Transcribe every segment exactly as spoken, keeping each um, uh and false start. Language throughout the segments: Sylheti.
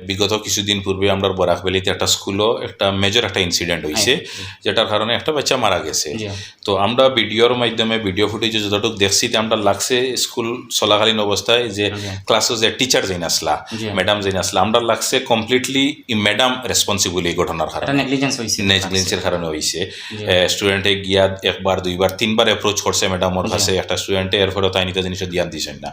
বিগত কিছুদিন পূর্বে আমরার বরাক ভ্যালিতে একটা স্কুলও একটা মেজর একটা ইনসিডেন্ট হইছে, হ্যাঁ, যেটার কারণে একটা বাচ্চা মারা গেছে। জি। তো আমরা ভিডিওর মাধ্যমে, ভিডিও ফুটেজে যতটুকু দেখছি, তে আমরা লাগছে স্কুল চলাকালীন অবস্থায় যে জি। ক্লাসে যে টিচার যেইন আছলা, জি। ম্যাডাম যেইন আছলা, আমরা লাগছে কমপ্লিটলি ম্যাডাম রেসপন্সিবল এই ঘটনার কারণে, একটা নেগলিজেন্স হইছে। নেগলিজেন্সের কারণে হইছে। জি। স্টুডেন্টে গিয়া একবার, দুইবার, তিনবার অ্যাপ্রোচ করছে ম্যাডামর জি। কাছে, একটা স্টুডেন্টে, এরপরে তাই নিতে জিনিস ধ্যান দিছেন না।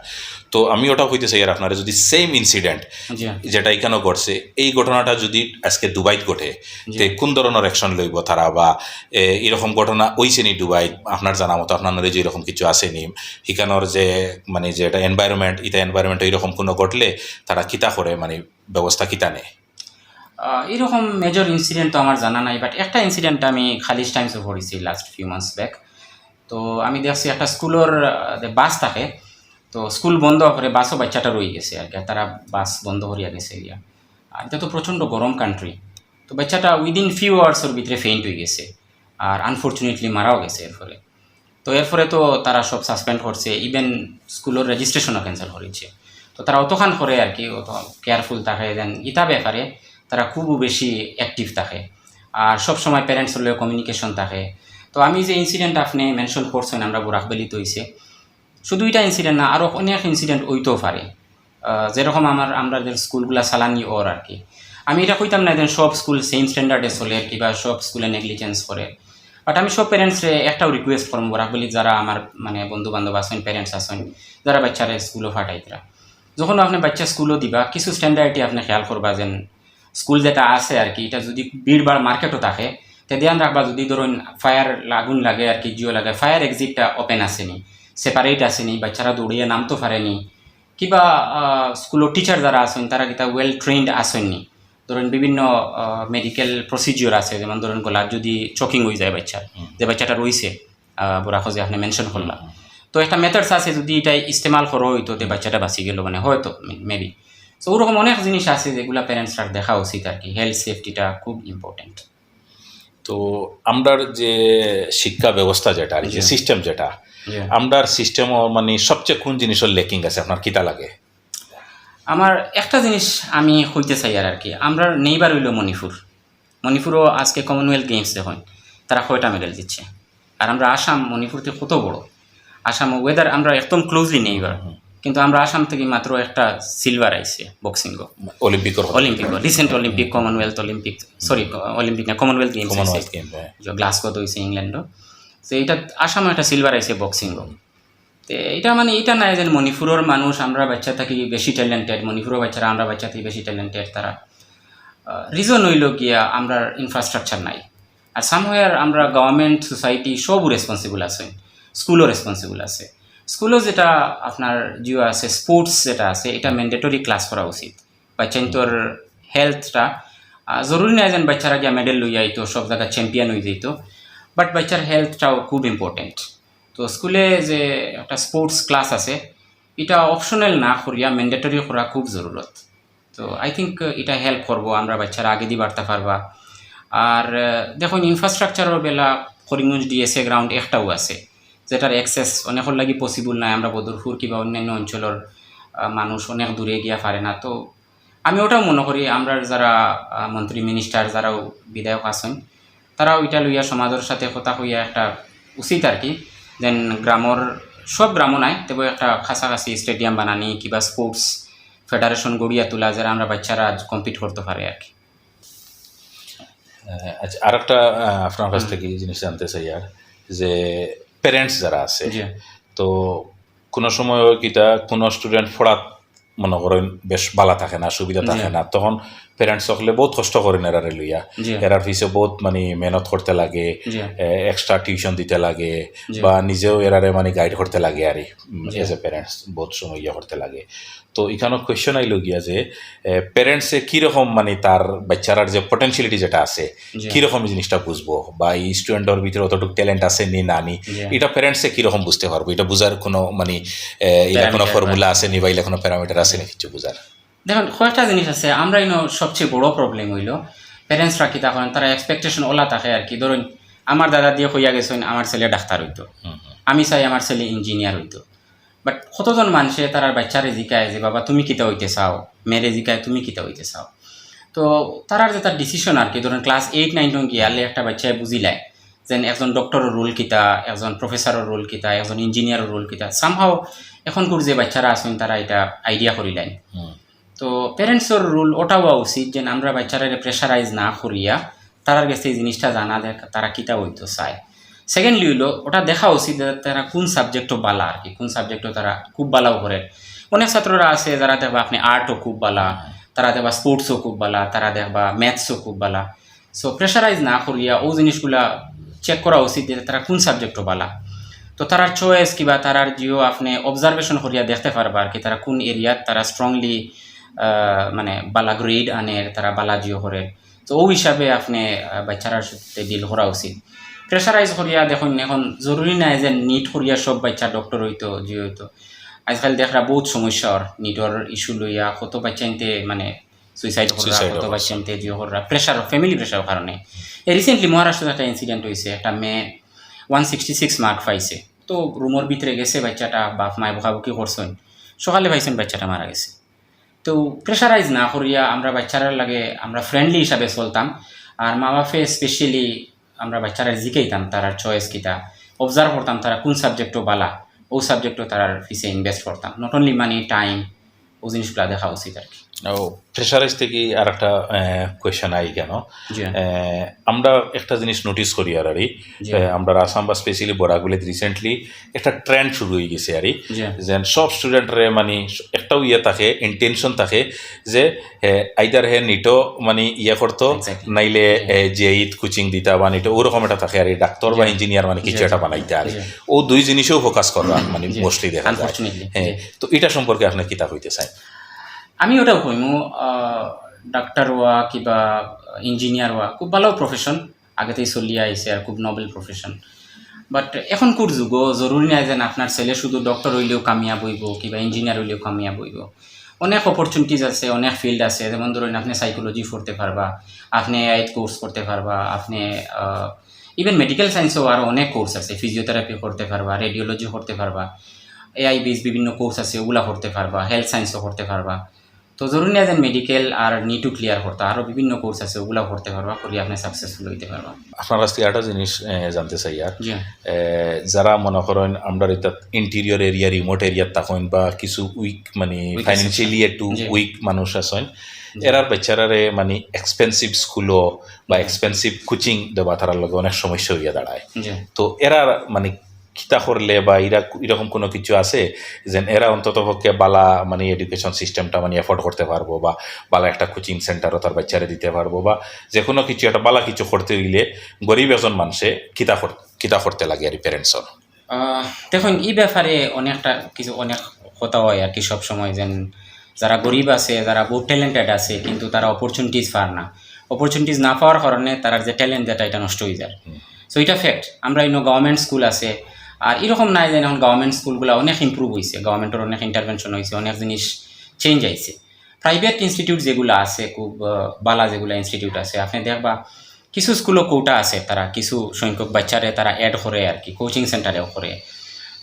তো আমি ওটা কইতে চাই আর আপনারে, যদি সেম ইনসিডেন্ট জি। যেটা এখানো ঘটছে, এই ঘটনাটা যদি আজকে দুবাইত ঘটে, জি। তে কোন ধরনের অ্যাকশন লইব তারা? বা এ, এরকম ঘটনা হইছে নি দুবাইত? আপনার জানা মতো আপনার নলেজে এরকম কিছু আছে নি? হিকানোর যে, মানে, যে এটা এনভায়রনমেন্ট, এটা এনভায়রনমেন্ট এরকম কোনো ঘটলে তারা কিতা করে, মানে, ব্যবস্থা কিতা নেয়? আহ, এরকম মেজর ইনসিডেন্ট তো আমার জানা নাই, বাট একটা ইনসিডেন্ট আমি খালিজ টাইমসও পড়ছি লাস্ট ফিউ মান্থস ব্যাক। তো আমি দেখছি একটা স্কুলর, আহ, যে বাস থাকে, তো স্কুল বন্ধ করে বাসও বাচ্চাটা রয়ে গেছে আর কি, তারা বাস বন্ধ করিয়া গেছে গিয়া। আর এটা তো প্রচণ্ড গরম কান্ট্রি, তো বাচ্চাটা উইদিন ফিউ আওয়ার্সর ভিতরে ফেইন্ট হয়ে গেছে, আর আনফর্চুনেটলি মারাও গেছে এরপরে। তো এরপরে তো তারা সব সাসপেন্ড করছে, ইভেন স্কুলর রেজিস্ট্রেশনও ক্যান্সেল করেছে। তো তারা অতখান করে আর কি, অত কেয়ারফুল থাকে, দেন ইতা ব্যাপারে তারা খুব বেশি অ্যাক্টিভ থাকে, আর সব সময় প্যারেন্টস লগে কমিউনিকেশন থাকে। তো আমি যে ইনসিডেন্ট আপনি মেনশন করছেন, আমরা বরাক ভ্যালিতে হইছে, শুধু এটা ইনসিডেন্ট না, আরও অনেক ইনসিডেন্ট হইতেও পারে। আহ, যেরকম আমার, আমরা যে স্কুলগুলা চালানি ওর আর কি, আমি এটা কইতাম না যে সব স্কুল সেম স্ট্যান্ডার্ডে চলে আর কি, বা সব স্কুলে নেগলিজেন্স করে, বাট আমি সব প্যারেন্টসরে একটাও রিকোয়েস্ট করবো, বরাক ভ্যালিত যারা আমার, মানে, বন্ধু বান্ধব আছেন, প্যারেন্টস আছেন, যারা বাচ্চারা স্কুলও ফাটাইতরা, যখন আপনি বাচ্চা স্কুলও দিবা, কিছু স্ট্যান্ডার্ডটি আপনি খেয়াল করবা, যেন স্কুল যেটা আছে আর কি, এটা যদি ভিড় ভাড় মার্কেটও থাকে, তে ধ্যান রাখবা, যদি ধরুন ফায়ার, আগুন লাগে আর কি, জিও লাগে, ফায়ার এক্সিটটা ওপেন আছে নি, সেপারেট আছে নি, বাচ্চারা দৌড়িয়ে নামতে পারে নি, কিবা, আহ, স্কুলর টিচার যারা আছেন, তারা কিতা ওয়েল ট্রেন্ড আছেন নি। ধরুন বিভিন্ন, আহ, মেডিকেল প্রসিডিওর আছে, যেমন ধরুন গলাত যদি চোকিং হয়ে যায় বাচ্চার, যে বাচ্চাটা রইছে, আহ, বরাকো যে আপনি মেনশন করলাম, তো একটা মেথডস আছে, যদি এটা ইস্তেমাল করা হইতো, তে বাচ্চাটা বাঁচি গেল, মানে, হয়তো, মেবি। তো ওরকম অনেক জিনিস আছে যেগুলা প্যারেন্টসরা দেখা উচিত আর কি। হেলথ সেফটিটা খুব ইম্পর্টেন্ট। তো আমরার যে শিক্ষা ব্যবস্থা যেটা আর কি, জি। সিস্টেম যেটা, জি। আমরার সিস্টেমও, মানে, সবচেয়ে কোন জিনিসের ল্যাকিং আছে আপনার কিতা লাগে? আমার একটা জিনিস আমি কইতে চাই আর, আর কি, আমরার নেইবার হইল মণিপুর। মণিপুরও আজকে কমনওয়েলথ গেমস দেখুন, তারা কয়টা মেডেল জিতছে। আর আমরা আসাম, মণিপুর থেকে কত বড়। আসাম ওয়েদার আমরা একদম ক্লোজলি নেইবার, কিন্তু আমরা আসাম থেকে মাত্র একটা সিলভার আইছে বক্সিংও। অলিম্পিকর কথা। Olympic, recent Olympic, Commonwealth Olympic, sorry, Olympic না, কমনওয়েলথ গেমস কমনওয়েলথ গেম, হ্যাঁ। গ্লাসগোত হইছে ইংল্যান্ডও। তো এটা আসামও একটা সিলভার আইছে বক্সিংও। তো এটা, মানে, এটা নাই যে মণিপুরর মানুষ আমরা বাচ্চা থাকি বেশি ট্যালেন্টেড, মণিপুরর বাচ্চারা আমরা বাচ্চা থাকি বেশি ট্যালেন্টেড। তারা রিজন হইল গিয়া আমরা ইনফ্রাস্ট্রাকচার নাই। আর সামওয়্যার আমরা গভর্নমেন্ট, সোসাইটি সবও রেসপন্সিবল আছে, স্কুলও রেসপন্সিবল আছে। স্কুলও যেটা আপনার জিও আছে, স্পোর্টস যেটা আছে, এটা ম্যান্ডেটরি ক্লাস করা উচিত। বাচ্চাইন্তর হেলথটা, আহ, জরুরি নাই যেন বাচ্চারা গিয়া মেডেল লইয়া আইতো, সব জায়গা চ্যাম্পিয়ন হয়ে যাইতো, বাট বাচ্চার হেলথটাও খুব ইম্পর্টেন্ট। তো স্কুলে যে একটা স্পোর্টস ক্লাস আছে, এটা অপশনাল না করিয়া ম্যান্ডেটরি করা খুব জরুরত। তো আই থিঙ্ক এটা হেল্প করবো, আমরা বাচ্চারা আগেদি বাড়তে পারবা। আর, আহ, দেখুন, ইনফ্রাস্ট্রাকচারর বেলা করিমগঞ্জ ডিএসএ গ্রাউন্ড একটাও আছে, যেটার অ্যাক্সেস অনেকর লাগি পসিবল নাই। আমরা বদরপুর কিবা অন্যান্য অঞ্চলর, আহ, মানুষ অনেক দূরে গিয়া পারে না। তো আমি ওটাও মনে করি, আমরা যারা, আহ, মন্ত্রী, মিনিস্টার, যারাও বিধায়ক আছেন, তারাও এটা লইয়া সমাজের সাথে কথা কইয়া একটা উচিত আর কি, যেন গ্রামর, সব গ্রামও নাই, তবে একটা কাছাকাছি স্টেডিয়াম বানানি, কিবা স্পোর্টস ফেডারেশন গড়িয়া তোলা, যারা আমরা বাচ্চারা কম্পিট করতে পারে আর কি। আহ, আচ্ছা, আর একটা, আহ, আপনার কাছ থেকে এই জিনিস জানতে চাই আর, যে প্যারেন্টস যারা আছে, জি। তো কোনো সময় হয় কিতা, কোনো স্টুডেন্ট পড়াত মনে করেন বেশ ভালা থাকে না, সুবিধা থাকে জি। না, তখন প্যারেন্টস সকলে বহুত কষ্ট করেন এরারে লইয়া। জি। এরার পিছে বহুত, মানে, মেহনত করতে লাগে, জি। এক্সট্রা টিউশন দিতে লাগে, জি। বা নিজেও এরারে, মানে, গাইড করতে লাগে আর, জি। এজ এ প্যারেন্টস বহুত সময় ইয়ে করতে লাগে। তো এখানে কোয়েশ্চন আইল গিয়া যে প্যারেন্টসে কিরকম, মানে, তার বাচ্চারার যে পটেনশিয়ালিটি যেটা আছে, জি। কিরকম এই জিনিসটা বুঝবো, বা এই স্টুডেন্টর ভিতরে অতটুকু ট্যালেন্ট আছে নি না নি, জি। এটা প্যারেন্টসে কিরকম বুঝতে পারবো? এটা বুঝার কোনো, মানে, এ, এটা কোনো Parameter ফর্মুলা আছে নি, বা এটা কোনো প্যারামিটার আছে নি কিছু বুঝার? দেখুন, কয়েকটা জিনিস আছে। আমরা ইনো সবচেয়ে বড় প্রবলেম হইল, প্যারেন্টসরা কিতা করেন, তারা এক্সপেকটেশন ওলা থাকে আর কি। ধরুন, আমার দাদা দিয়ে কইয়া গেছেন আমার ছেলে ডাক্তার হইতো, আমি চাই আমার ছেলে ইঞ্জিনিয়ার হইতো। বাট কতজন মানষে তারার বাচ্চারে জিকায় যে, "বাবা, তুমি কিতা অইতে চাও?" মেয়েরে জিকায়, "তুমি কিতা অইতে চাও?" তো তারার যেটা ডিসিশন আর কি, ধরুন, ক্লাস এইট নাইন গিয়ালে একটা বাচ্চায় বুঝিলায় যেন একজন ডক্টরর রোল কিতা, একজন প্রফেসরর রোল কিতা, একজন ইঞ্জিনিয়ারর রোল কিতা। সামহাও এখনকুর যে বাচ্চারা আছইন, তারা এটা আইডিয়া করিলাইন। তো প্যারেন্টসর রোল ওটা হওয়া উচিত যেন আমরা বাচ্চারারে প্রেশারাইজ না করিয়া তারার গেছে এই জিনিসটা জানা দেখ, তারা কিতা অইতো চায়। সেকেন্ডলি হইলো, ওটা দেখা উচিত যে তারা কোন সাবজেক্টও বালা আর কি, কোন সাবজেক্টও তারা খুব বালাও করে। অনেক ছাত্ররা আছে যারা দেখবা আপনে আর্টও খুব বালা, তারা দেখবা স্পোর্টসও খুব বালা, তারা দেখবা ম্যাথসও খুব বালা। সো প্রেশারাইজ না করিয়া ও জিনিসগুলা চেক করা উচিত যে তারা কোন সাবজেক্টও বালা। তো তারার চয়েস কিবা তারার জিও আপনে অবজারভেশন করিয়া দেখতে পারবা আর কি, তারা কোন এরিয়াত তারা স্ট্রংলি, মানে, বালা গ্রেড আনের, তারা বালা জিও করে। তো ও হিসাবে আপনে, আহ, বাচ্চারার সাথে ডিল করা উচিত। প্রেশারাইজ করিয়া দেখইন, এখন জরুরি নাই যে নিট করিয়া সব বাচ্চা ডক্টর অইতো, জি অইতো। আজকাল দেখরা বহুত সমস্যা অর নিটর ইস্যু লইয়া, কত বাচ্চা ইনতে মানে সুইসাইড কররা, সুইসাইড কত কররা। বাচ্চা ইনতে জিও কররা, প্রেশার, ফ্যামিলি প্রেশারর কারণে। এ রিসেন্টলি মহারাষ্ট্রত একটা ইনসিডেন্ট অইছে, একটা মেয়ে ওয়ান সিক্সটি সিক্স মার্ক পাইছে, তো রুমর ভিতরে গেছে বাচ্চাটা, বাপ মায়ে বকাবকি করছইন, সকালে পাইছইন বাচ্চাটা মারা গেছে। তো প্রেশারাইজ না করিয়া আমরা বাচ্চারার লগে আমরা ফ্রেন্ডলি হিসাবে চলতাম। আর মা বাপে স্পেশালি আমরা বাচ্চারা জিকাইতাম তারার চয়েস কিতা, অবজার্ভ করতাম তারা কোন সাবজেক্টও বালা, ও সাবজেক্টও তারার পিছে ইনভেস্ট করতাম। নট অনলি মানি, টাইম, ও জিনিসগুলা দেখা উচিত আর কি। ও, প্রেশারাইজ থেকে আর একটা কোয়েশ্চেন আই কেন? জি। আহ, আমরা একটা জিনিস নোটিস করি আর আর জি। আহ, আমরা আসাম বা স্পেশালি বরাকবিলিত রিসেন্টলি একটা ট্রেন্ড শুরু হয়ে গেছে আর জি। যেন সব স্টুডেন্টরে মানে একটাও ইয়ে থাকে, ইন্টেনশন থাকে যে আইদার হে নিটো মানে ইয়ে করতো, Exactly। নাইলে জি। জেইত কোচিং দিতা বা নিটো ওরকম একটা থাকে আর ডাক্তার বা জি। ইঞ্জিনিয়ার মানে কিছু জি, একটা জি। বানাইতা আর জি। ও দুই জিনিসেও ফোকাস করা মানে জি। মোস্টলি দেখা যায়। আনফরচুনেটলি, হ্যাঁ, জি। তো এটা সম্পর্কে আপনি কিতা কইতে চাই? আমি ওটাও কইমু, আহ, ডাক্তার হওয়া কিবা ইঞ্জিনিয়ার হওয়া খুব ভালো প্রফেশন, আগেতেই চলিয়া আইছে আর খুব নোবেল প্রফেশন। বাট এখনকুর যুগও জরুরি নাই যেন আপনার ছেলে শুধু ডক্টর হইলেও কামিয়াব হইব কিবা ইঞ্জিনিয়ার হইলেও কামিয়াব হইব। অনেক অপরচুনিটিজ আছে, অনেক ফিল্ড আছে, যেমন ধরুন আপনি সাইকোলজি পড়তে পারবা, আপনি এআই কোর্স করতে পারবা, আপনি, আহ, ইভেন মেডিকেল সায়েন্সও আরও অনেক কোর্স আছে, ফিজিওথেরাপি করতে পারবা, রেডিওলজি করতে পারবা, এআই বেস বিভিন্ন কোর্স আছে, ওগুলা করতে পারবা, হেলথ সায়েন্সও করতে পারবা। তো জরুরি না যেন মেডিকেল আর নিটও ক্লিয়ার করতা, আরও বিভিন্ন কোর্স আছে, ওগুলা করতে পারবা, করি আপনি সাকসেসফুল হইতে পারবা। আপনার কাছ থেকে একটা জিনিস, এ, জানতে চাই আর, জি। এ, যারা মনে করেন আমরা এটা ইন্টেরিয়র এরিয়া, রিমোট এরিয়া থাকেন বা কিছু উইক, মানে, Weak আছে। ফাইন্যান্সিয়ালি একটু জি। উইক মানুষ আছেন, জি। এরার বাচ্চারারে, মানে, এক্সপেন্সিভ স্কুলও বা জি। এক্সপেন্সিভ কোচিং দেওয়া তারার লগে অনেক সমস্যা হইয়া দাঁড়ায়। জি। তো এরার, মানে, কিতা করলে বা এরা, এরকম কোনো কিছু আছে যেন এরা অন্তত পক্ষে বালা, মানে, এডুকেশন সিস্টেমটা, মানে, এফোর্ড করতে পারবো বা বালা একটা কোচিং সেন্টারও তার বাচ্চারে দিতে পারবো বা যে কোনো কিছু একটা বালা কিছু করতে হইলে গরিব একজন মানুষে কিতা কর-, কিতা করতে লাগে আর প্যারেন্টসর? আহ, দেখুন, এই ব্যাপারে অনেকটা কিছু, অনেক কথা হয় আর কি সব সময়, যেন যারা গরিব আছে, যারা বহুত ট্যালেন্টেড আছে, কিন্তু তারা অপরচুনিটিজ পার না। অপরচুনিটিজ না পাওয়ার কারণে তারার যে ট্যালেন্ট, যেটা, এটা নষ্ট হয়ে যায়। হুম। সো এটা ফ্যাক্ট। আমরা ইনো গভর্নমেন্ট স্কুল আছে, আর এরকম নাই যে এখন গভর্নমেন্ট স্কুলগুলো অনেক ইমপ্রুভ হয়েছে, গভর্নমেন্টর অনেক ইন্টারভেনশন হয়েছে, অনেক জিনিস চেঞ্জ আইছে। প্রাইভেট ইনস্টিটিউট যেগুলো আছে, খুব, আহ, বালা যেগুলো ইনস্টিটিউট আছে, আপনি দেখবা কিছু স্কুলও কোটা আছে, তারা কিছু সংখ্যক বাচ্চারে তারা অ্যাড করে আর কি, কোচিং সেন্টারেও করে।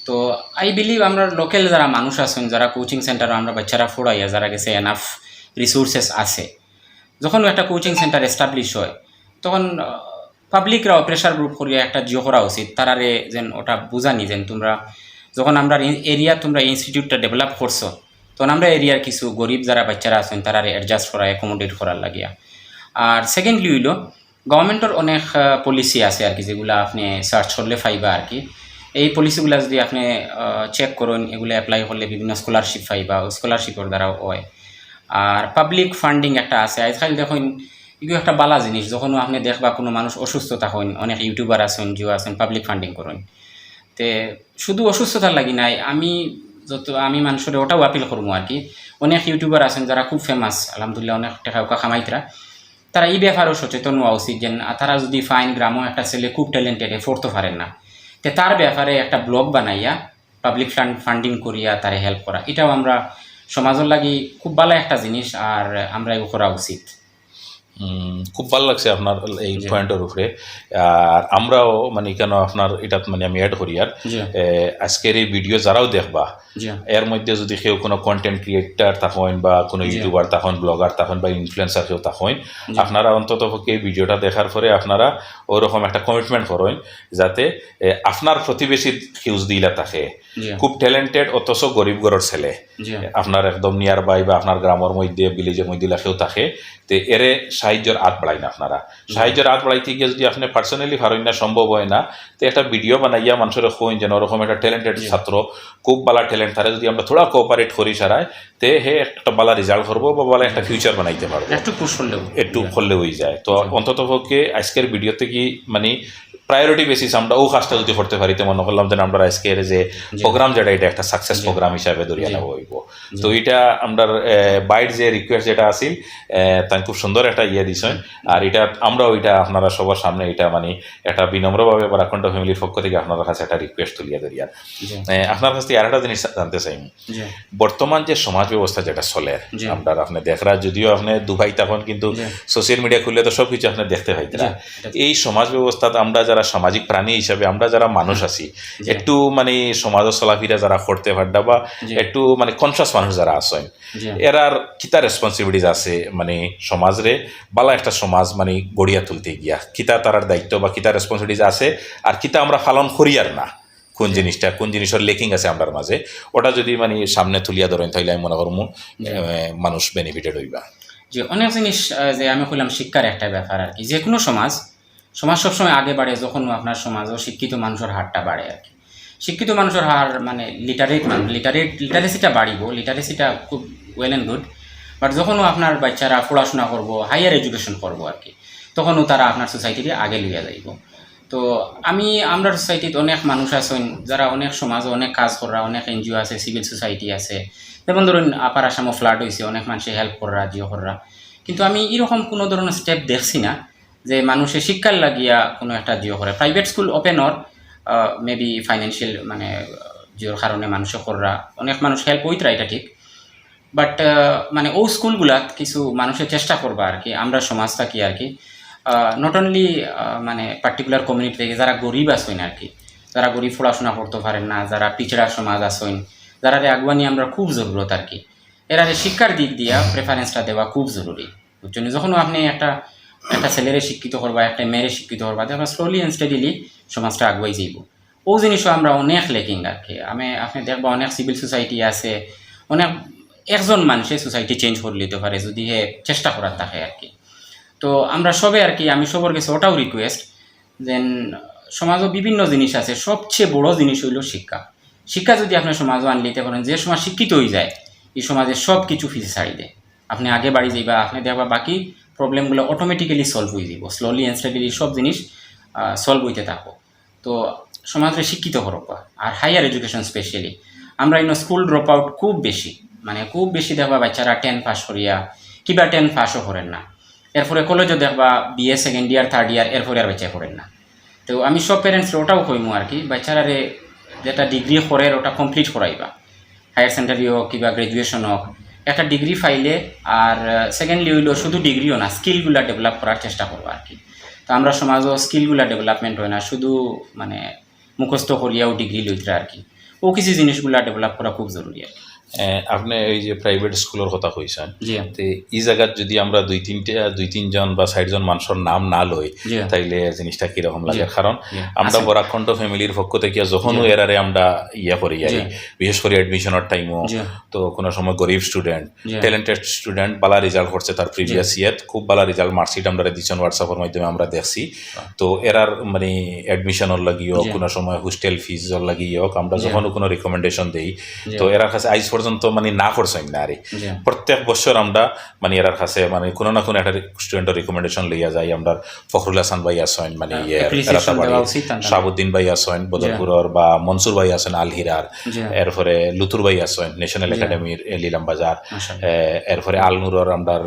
তো আই বিলিভ আমরা লোকাল যারা মানুষ আছেন, যারা কোচিং সেন্টারও আমরা বাচ্চারা পড়াইয়া, যারা গেছে এনাফ রিসোর্সেস আছে, যখন একটা কোচিং সেন্টার এস্টাবলিশ হয়, তখন, আহ, পাবলিকরাও প্রেশার গ্রুপ করিয়া একটা জিও করা উচিত, তারারে যেন ওটা বুঝানি, যেন তোমরা যখন আমরা এরিয়া, তোমরা ইনস্টিটিউটটা ডেভেলপ করছো, তখন আমরা এরিয়ার কিছু গরিব যারা বাচ্চারা আছেন, তারারে অ্যাডজাস্ট করা, অ্যাকোমোডেট করার লাগিয়া। আর সেকেন্ডলি হইলো, গভর্নমেন্টর অনেক, আহ, পলিসি আছে আর কি, যেগুলা আপনি সার্চ করলে পাইবা আর কি। এই পলিসিগুলা যদি আপনি, আহ, চেক করেন, এগুলা অ্যাপ্লাই করলে বিভিন্ন স্কলারশিপ পাইবা, ওই স্কলারশিপর দ্বারাও হয়। আর পাবলিক ফান্ডিং একটা আছে, আজকাল দেখুন, এগুলো একটা বালা জিনিস। যখন আপনি দেখবা কোনো মানুষ অসুস্থ থাকেন, অনেক ইউটিউবার আছেন, জিও আছেন, পাবলিক ফান্ডিং করেন। তে শুধু অসুস্থতার লাগি নাই, আমি যত, আমি মানুষের ওটাও আপিল করবো আর কি। অনেক ইউটিউবার আছেন যারা খুব ফেমাস, আলহামদুলিল্লাহ, অনেক টাকা ওকা কামাইতরা, তারা এই ব্যাপারেও সচেতন হওয়া উচিত, যে না, তারা যদি ফাইন গ্রামও একটা ছেলে খুব ট্যালেন্টেড, এ পড়তে পারেন না, তে তার ব্যাপারে একটা ব্লগ বানাইয়া পাবলিক ফান্ড, ফান্ডিং করিয়া তারে হেল্প করা, এটাও আমরা সমাজের লাগি খুব ভালো একটা জিনিস, আর আমরা এগু করা উচিত। উম, খুব ভালা লাগছে আপনার এই পয়েন্টর উপরে। আর আমরাও মানে কেন আপনার ইটাত মানে আমি অ্যাড করি আর, এ, আজকের এই ভিডিও যারাও দেখবা, এর মধ্যে যদি কেউ কোনো কন্টেন্ট ক্রিয়েটার থাকইন বা কোনো ইউটিউবার থাকইন, ব্লগার থাকইন বা ইনফ্লুয়েন্সার কেউ থাকইন, আপনারা অন্তত পক্ষে এই ভিডিওটা দেখার পরে আপনারা ওরকম একটা কমিটমেন্ট করইন, যাতে, এ, আপনার প্রতিবেশী কেউ যদি ইলা থাকে, খুব ট্যালেন্টেড অথচ গরিব ঘরর ছেলে, আপনার একদম নিয়ার বাই বা আপনার গ্রামর মধ্যে, ভিলেজর মধ্যে ইলা কেউ থাকে, তে এরে সাহায্যর আত বাড়াইন আপনারা। সাহায্যর আত বাড়াইতে গিয়া যদি আপনে পার্সোনালি পারইন না, সম্ভব অয় না, তে একটা ভিডিও বানাইয়া মানষরে কইন যেন ওরকম একটা ট্যালেন্টেড ছাত্র, খুব ভালা ট্যালেন্ট, তারে যদি আমরা থোড়া কোঅপারেট করি সারায়, তে হে একটা ভালা রেজাল্ট করবো বা ভালা একটা ফিউচার বানাইতে পারবো। একটু পুশ করলেও। একটু করলে অই যায়। তো অন্তত পক্ষে আজকের ভিডিও থাকি মানে প্রায়োরিটি বেসিস আমরা ও কাজটা যদি করতে পারি, তে মনে করলাম যে আমরা আজকের যে প্রোগ্রাম যেটা, এটা একটা সাকসেস প্রোগ্রাম হিসাবে ধরিয়া নেওয়া অইবো। তো এটা আমরার, এ, বাইর যে রিকোয়েস্ট যেটা আছিল, এ, তাই খুব সুন্দর একটা ইয়ে দিছইন। আর এটা আমরাও এটা আপনারা সবার সামনে এটা মানে একটা বিনম্রভাবে বরাকণ্ঠ ফ্যামিলির পক্ষ থাকি আপনার কাছে একটা রিকোয়েস্ট তুলিয়া ধরিয়ার। এ, আপনার কাছ থাকি আরেকটা জিনিস জানতে চাই। বর্তমান যে সমাজ ব্যবস্থা যেটা চলের, আমরা আপনে দেখরা, যদিও আপনে দুবাই তখন কিন্তু সোশ্যাল মিডিয়া খুললে তো সবকিছু আপনে দেখতে পাইতরা। এই সমাজ ব্যবস্থাত আমরা যারা সামাজিক প্রাণী হিসাবে আমরা যারা মানুষ আছি, একটু মানে সমাজর চলাফিরা যারা করতে পাররা বা একটু মানে কনসিয়াস মানুষ যারা আছইন, এরার কিতা রেসপন্সিবিলিটিস আছে মানে সমাজরে ভালা একটা সমাজ মানে গড়িয়া তুলতে গিয়া কিতা তারার দায়িত্ব বা কিতা রেসপন্সিবিলিটিস আছে, আর কিতা আমরা পালন করিয়ার না, কোন জিনিসটা, কোন জিনিসর লেকিং আছে আমরার মাঝে, ওটা যদি মানে সামনে তুলিয়া ধরইন, তাইলে আমি মনে করমু, এ, মানুষ বেনিফিটেড অইবা। জি, অনেক জিনিস, আহ, যে আমি কইলাম শিক্ষার একটা ব্যাপার আর কি। যে কোনো সমাজ, সমাজ সবসময় আগে বাড়ে যখন আপনার সমাজও শিক্ষিত মানুষর হারটা বাড়ে আর কি। শিক্ষিত মানুষর হার মানে লিটারেট মানুষ, লিটারেট, লিটারেসিটা বাড়িবো, লিটারেসিটা খুব ওয়েল অ্যান্ড গুড, বাট যখনও আপনার বাচ্চারা পড়াশোনা করবো, হায়ার এডুকেশন করবো আর কি, তখনও তারা আপনার সোসাইটিরে আগে লইয়া যাইবো। তো আমি, আমরার সোসাইটিত অনেক মানুষ আছইন যারা অনেক সমাজও অনেক কাজ কররা, অনেক এনজিও আছে, সিভিল সোসাইটি আছে, যেমন ধরুন আপার আসামও ফ্লাড অইছে, অনেক মানষে হেল্প কররা, জিও কররা, কিন্তু আমি এরকম কোনো ধরনের স্টেপ দেখছি না যে মানুষে শিক্ষার লাগিয়া কোনো একটা জিও করে। Private school open or, maybe financial মানে, আহ, জিওর কারণে মানষে কররা, অনেক মানুষ হেল্প অইতরা, এটা ঠিক, বাট মানে ও স্কুলগুলাত কিছু মানষে চেষ্টা করবা আর কি, আমরার সমাজ থাকি আর কি, নট অনলি মানে পার্টিকুলার কমিউনিটি থাকি, যারা গরিব আছইন আর কি, যারা গরিব পড়াশোনা করতো পারের না, যারা পিছড়া সমাজ আছইন, যারারে আগুয়ানি আমরার খুব জরুরত আর কি, এরারে শিক্ষার দিক দিয়া প্রেফারেন্সটা দেওয়া খুব জরুরি, বুঝছইন? যখন আপনে একটা, একটা ছেলেরে শিক্ষিত করবা, একটা মেয়েরে শিক্ষিত করবা, দেখবা স্লোলি অ্যান্ড স্টেডিলি সমাজটা আগুয়াই যাইবো। ও জিনিসও আমরা অনেক লেকিং আর কি। আমি, আপনে দেখবা অনেক সিভিল সোসাইটি আছে, অনেক, একজন মানষে সোসাইটি চেঞ্জ করিলিতো পারে যদি হে চেষ্টা করার থাকে আর কি। তো আমরা সবে আর কি, আমি সবর গেছে ওটাও রিকোয়েস্ট, যেন সমাজও বিভিন্ন জিনিস আছে, সবচেয়ে বড় জিনিস অইলো শিক্ষা। শিক্ষা যদি আপনে সমাজও আনলিতে পারেন, যে সমাজ শিক্ষিত অই যায়, এই সমাজে সব কিছু পিছে ছাড়ি দেয়। আপনে আগে বাড়ি যাইবা, আপনে দেখবা বাকি প্রবলেমগুলো অটোমেটিক্যালি সলভ অই যাইবো, স্লোলি অ্যান্ড স্টেডিলি সব জিনিস সলভ অইতে থাকবো। তো সমাজরে শিক্ষিত করবা। আর হায়ার এডুকেশন স্পেশালি, আমরা ইনো স্কুল ড্রপ আউট খুব বেশি, মানে খুব বেশি দেখবা বাচ্চারা টেন পাস করিয়া কিবা টেন পাসও করের না, এরপরে কলেজও দেখবা BA second year, third year, এরপরে আর বাচ্চায় পড়ের না। তো আমি সব প্যারেন্টসরে ওটাও কইমু আর কি, বাচ্চারারে যেটা ডিগ্রি করের ওটা কমপ্লিট করাইবা, হায়ার সেকেন্ডারি হোক কিবা গ্র্যাজুয়েশন হোক, একটা ডিগ্রি পাইলে আর সেকেন্ডলি অইলো শুধু ডিগ্রিও না, স্কিলগুলা ডেভেলপ করার চেষ্টা করবা আর কি। তো আমরা সমাজও স্কিলগুলা ডেভেলপমেন্ট হয় না, শুধু মানে মুখস্থ করিয়াও ডিগ্রি লইতরা আর কি। ও কিছু জিনিসগুলা ডেভেলপ করা খুব জরুরি আর কি। এ, আপনে এই যে প্রাইভেট স্কুলর কথা কইছইন, জি। তে ই জাগাত যদি আমরা দুই তিনটা, দুই তিনজন বা চাইরজন মানষর নাম না লই, জি। তাইলে জিনিসটা কিরকম লাগে? জি। কারণ জি। আমরা আছে। বরাকণ্ঠ ফ্যামিলির পক্ষ থাকি যখনও জি। এরারে আমরা ইয়া করি আর জি। বিশেষ করি অ্যাডমিশনর টাইমও জি। তো কোনো সময় গরিব স্টুডেন্ট, জি। ট্যালেন্টেড স্টুডেন্ট, ভালা রেজাল্ট করছে তার প্রিভিয়াস জি। ইয়ার, খুব ভালা রেজাল্ট, মার্কশিট আমরারে দিছইন, WhatsApp-র মাধ্যমে আমরা দেখছি। তো এরার মানে অ্যাডমিশনর লাগিও, জি। কোনো সময় হোস্টেল ফিজর লাগিও হোক, আমরা জি। যখনও কোনো রিকমেন্ডেশন দেই, জি। তো এরার কাছে আইজ পর্যন্ত মানে না করছইন না আরে। জি। প্রত্যেক বছর আমরা মানে এরার কাছে মানে কোনো না কোনো একটা স্টুডেন্টর রিকমেন্ডেশন লইয়া যাই। আমরা ফখরুল হাসান ভাই আছইন, মানে, আহ, ইয়ের, appreciation রাতাবাড়ির, দেওয়া উচিত, তানরে। শাহাবুদ্দিন ভাই আছইন, জি। বদরপুরর বা মনসুর ভাই আছইন, আলহিরার, জি। এরপরে লুতুর ভাই আছইন, ন্যাশনাল জি। একাডেমির, এ, নিলাম বাজার, মাশাআল্লাহ। এ, এরপরে আলনুরর আমরার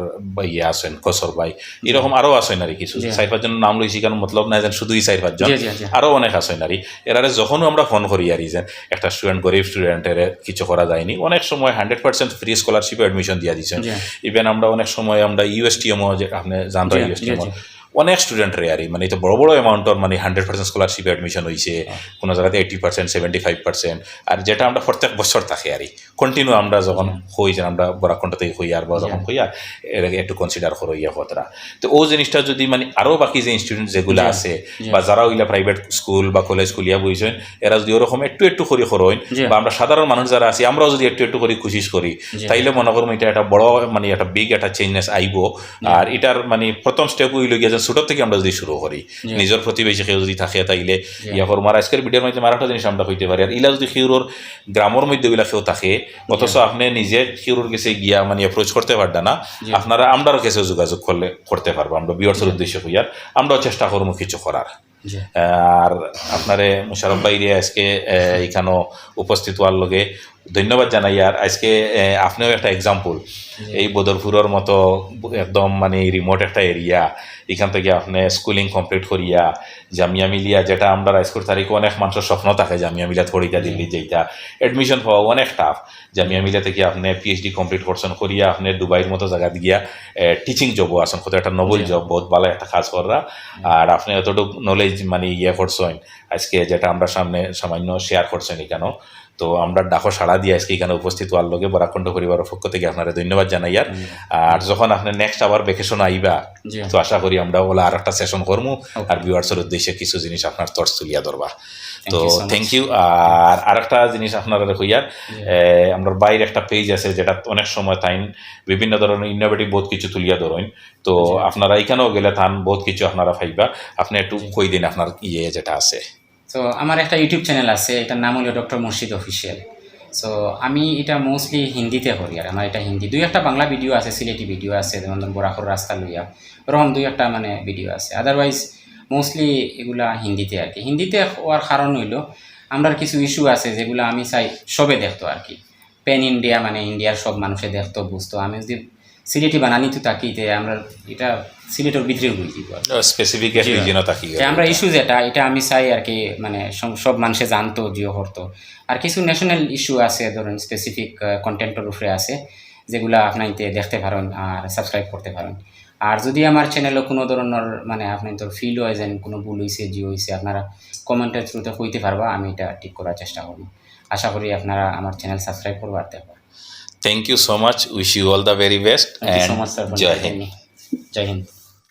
ইয়ে আছইন, কসর ভাই, জি। এরকম আরও আছইন আর কিছু। জি। চাইর পাঁচজনর নাম লইছি, কারণ মতলব নাই যেন শুধু ই চাইর পাঁচজন, জি, জি, জি। আরও অনেক আছইন আর। এরারে যখনও আমরা ফোন করি আর, যেন একটা স্টুডেন্ট, গরিব স্টুডেন্ট, এরে কিছু করা যায়নি, অনেক সময় হান্ড্রেড পার্সেন্ট ফ্রি স্কলারশিপে অ্যাডমিশন দিয়া দিছেন। জি। ইভেন আমরা অনেক সময় আমরা ইউএসটিএমও, যে আপনি জানতো জি, ইউএসটিএমও, জি, জি। অনেক স্টুডেন্টরে আর কি, মানে, এটা বড় বড় অ্যামাউন্টর, মানে, হান্ড্রেড পার্সেন্ট স্কলারশিপে অ্যাডমিশন হইছে, কোনো জায়গাতে eighty percent, seventy five percent. আর যেটা আমরা প্রত্যেক বছর থাকে আর কি, কন্টিনিউ আমরা যখন হই যে আমরা বরাক কণ্ঠ থেকে হই আর বা যখন হই আর এর আগে একটু কনসিডার করো ইয়া কথা। তো ও জিনিসটা যদি, মানে, আরো বাকি যে ইনস্টিটিউট যেগুলা জি, আছে জি। বা যারা ওইলা প্রাইভেট স্কুল বা কলেজ খুলিয়া বইছেন, এরা যদি ওরকম একটু একটু করি করইন জি। বা আমরা সাধারণ মানুষ যারা আছি, আমরাও যদি একটু একটু করি কোশিশ করি, জি। তাইলে মনে করবো এটা একটা বড়, মানে, একটা বিগ একটা চেঞ্জনেস আইবো। আর এটার, মানে, প্রথম স্টেপ হইল গিয়া যে ছোট থেকে আমরা যদি শুরু করি, জি। নিজের প্রতিবেশী কেউ যদি থাকে তাইলে ইয়া করবো। আর আজকের ভিডিওর মধ্যে আরেকটা জিনিস আমরা কইতে পারি, আর ইলা যদি কেউর গ্রামের মধ্যে ওইলা কেউ থাকে, অথচ আপনি নিজে কেউর গেছে গিয়া, মানে, অ্যাপ্রোচ করতে পারবেন না, জি। আপনারা আমরার গেছে যোগাযোগ করলে করতে পারবো। আমরা ভিউয়ার্সের উদ্দেশ্যে কইয়ার, আমরাও চেষ্টা করবো কিছু করার। জি। আর আপনারে মুশারফ ভাইরে আজকে, আহ, এখানো উপস্থিত হওয়ার লগে ধন্যবাদ জানাই। আর আজকে, আহ, আপনিও একটা এক্সাম্পল, এই বদরপুরের মতো একদম, মানে, রিমোট একটা এরিয়া, এখান থেকে আপনি স্কুলিং কমপ্লিট করিয়া জামিয়া মিলিয়া, যেটা আমরা আজকের তারিখে অনেক মানুষের স্বপ্ন থাকে জামিয়া মিলিয়াত পড়িতা, দিল্লি যাইতা, অ্যাডমিশন পাওয়া অনেক টাফ। জামিয়া মিলিয়া থেকে আপনি পিএইচডি কমপ্লিট করছেন, করিয়া আপনি দুবাইর মতো জায়গাত গিয়া টিচিং জবও আছেন, কত একটা নোবেল জব, বহুত ভালো একটা কাজ কররা। আর আপনি এতটুকু নলেজ, মানে, ইয়ে করছেন আজকে, যেটা আমরা সামনে সামান্য শেয়ার করছেন এখানেও। তো আমরা ডাকো সাড়া দিয়ে আজকে এখানে উপস্থিত হওয়ার লগে বরাক কণ্ঠ পরিবারের পক্ষ থেকে আপনারে ধন্যবাদ জানাই। আর আর যখন আপনি নেক্সট আবার ভ্যাকেশন আইবা, জি। তো আশা করি আমরা ওলা আর একটা সেশন করমু, আর ভিউয়ার্সের উদ্দেশ্যে কিছু জিনিস আপনার থটস তুলিয়া ধরবা। তো you so much. Thank you. আর আরেকটা জিনিস আপনারা কইয়ার, এ, আমরা বাইরে একটা পেজ আছে, যেটা অনেক সময় তাইন বিভিন্ন ধরনের ইনোভেটিভ বহুত কিছু তুলিয়া ধরইন। তো আপনারা এখানেও গেলে তান বহুত কিছু আপনারা পাইবা। আপনি একটু কই দিন আপনার ইয়ে যেটা আছে। তো আমার একটা ইউটিউব চ্যানেল আছে, এটার নাম হলো ডক্টর মুর্শিদ অফিসিয়াল। সো আমি এটা মোস্টলি হিন্দিতে করি, আর আমার এটা হিন্দি, দুই একটা বাংলা ভিডিও আছে, সিলেটি ভিডিও আছে, যেমন ধরুন বরাকর রাস্তা লইয়া, ওরকম দুই একটা, মানে, ভিডিও আছে। আদারওয়াইজ মোস্টলি এগুলা হিন্দিতে আর কি। হিন্দিতে হওয়ার কারণ হইলো, আমরার কিছু ইস্যু আছে যেগুলা আমি চাই সবে দেখতো আর কি, প্যান ইন্ডিয়া, মানে, ইন্ডিয়ার সব মানুষে দেখতো, বুঝতো। আমি যদি সিলেটি বানানি তো থাকি, তে আমরা এটা সিলেটের ভিতরে হয়ে দিব আর কি। স্পেসিফিক এক রিজিয়নও থাকি। যে আমরা ইস্যু যেটা, এটা আমি চাই আর কি, মানে, সব, সব মানুষে জানতো, জিও করতো। আর কিছু ন্যাশনাল ইস্যু আছে, ধরুন স্পেসিফিক কন্টেন্টের উপরে আছে, যেগুলা আপনাইতে দেখতে পারেন আর সাবস্ক্রাইব করতে পারেন। আর যদি আমার চ্যানেলে কোনো ধরনের, মানে, আপনাইতে ফিল হয় যেন কোনো ভুল হইছে, জিও হইছে, আপনারা কমেন্টের থ্রুতে কইতে পারবা, আমি এটা ঠিক করার চেষ্টা করবো। আশা করি আপনারা আমার চ্যানেল সাবস্ক্রাইব করবা আর দেখবা। Thank you so much. Wish you all the very best. Thank you so And much, sir, for Joy inviting হিন্দ। me. জয় হিন্দ।